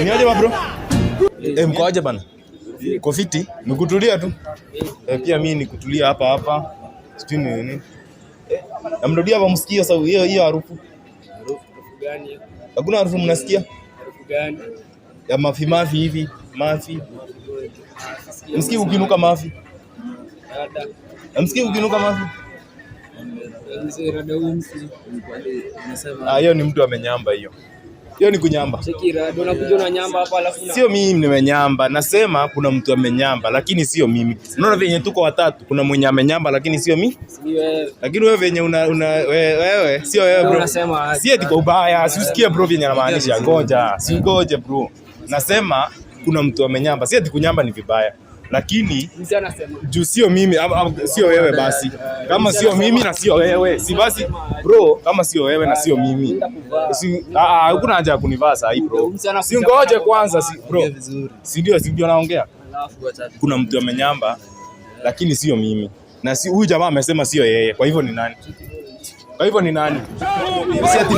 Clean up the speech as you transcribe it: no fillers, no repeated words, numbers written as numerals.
Niaje bro? Mko aje bana? Uko fiti? Nikutulia tu. Pia mimi nikutulia hapa hapa. Sijui ni nini. Namrudia hapa msikia sasa hiyo hiyo harufu. Harufu gani? Hakuna harufu mnasikia? Harufu gani? Ya mafi mafi hivi, mafi. Msikii ukinuka mafi? Rada. Msikii ukinuka mafi? Mzee rada huyu msi. Ah, hiyo ni mtu amenyamba hiyo. Hiyo ni kunyamba. Cheki rada, unakuja unanyamba hapa alafu na Sio mimi nimenyamba, nasema kuna mtu amenyamba, lakini sio mimi. Unaona venye tuko watatu, kuna mwenye amenyamba lakini sio mimi. Si wewe. Lakini wewe venye una wewe sio wewe bro. Unasema aje? Si eti kwa ubaya, si usikie bro venye anamaanisha. Ngoja, si ngoje bro. Nasema kuna mtu amenyamba, si eti kunyamba ni vibaya. Lakini Mzee anasema juu sio mimi sio wewe basi. Kama sio mimi na sio wewe, si basi bro, kama sio wewe na sio mimi. Si hakuna haja ya kunivaa saa hii bro. Si ngoje kwanza si bro. Si ndio naongea? Kuna mtu amenyamba lakini sio mimi. Na si huyu jamaa amesema sio yeye. Kwa hivyo ni nani? Kwa hivyo ni nani? Si ati